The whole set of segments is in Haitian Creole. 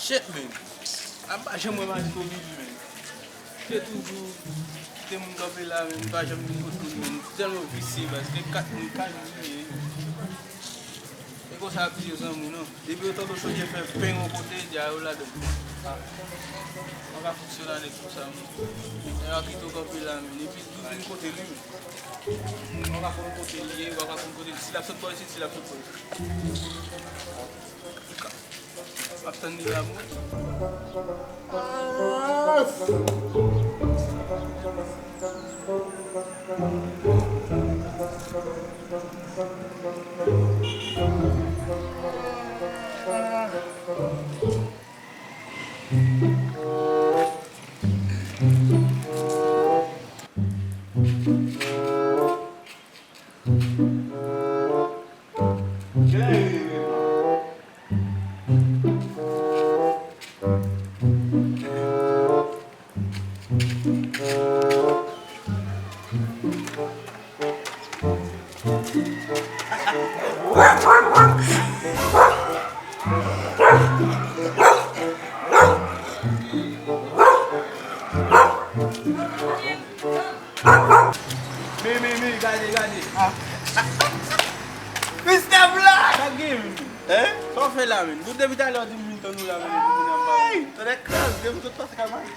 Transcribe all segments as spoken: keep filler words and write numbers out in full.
Shit, man. A pa janm wè Maestro Billy, man. Se toujou kite moun kanpe la, man. Pa janm vin kote l, man. Tèlman visye, baz. Gen kat moun, kat moun li ye. E konsa ap di yo zanmi, non. Depi yo tande chonje fè pen yon kote, di a yo ladan. Ah. Mwen ka fonksyone avèk konsa, man. Lè yo kite w kanpe la, man. Epi tou vin kote li, man. Ou pa konn kote li ye, ou pa konn kote li. Si l ap sot bò isit, si l ap sot bò isit. Ap tann li la, mwen. Men, men, men, gade, gade. Ah. Mister Black! Sa k gen, men? Hein? Sa w fè la, men? Bout depi talè w di m vin tann ou la, men, epi kounye a m pa wè. Tande kraze m, sot pase kay Majori.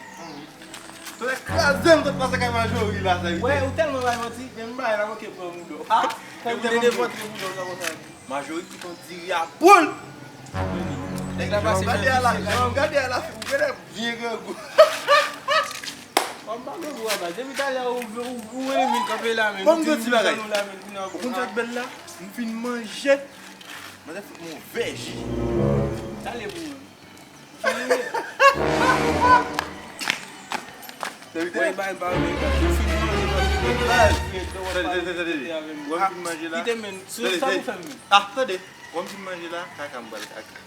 Tande kraze m, sot pase kay Majori la, sa. Wè, ou tèlman bay manti, men m bay la, manke pran moudon. Ah? Fè moudon, moudon, moudon, sa konsa. Majori ki konn diri a poul. Nèg la pase nan gade a la, gade a la, ou genlè byen grangou. Kòm pa grangou a baz. Depi talè ou, ou, ou, ou renmen vin kanpe la, men. Bon, m di yon ti bagay. Ou konn sa k bèl la? M fin manje. Mwen te fout mwen vèji. Talè pou mwen. Tande, tande, tande. Ou fin manje la, sa pou fè m. Ah, tande. Wè m fin manje la, kaka m pral kaka.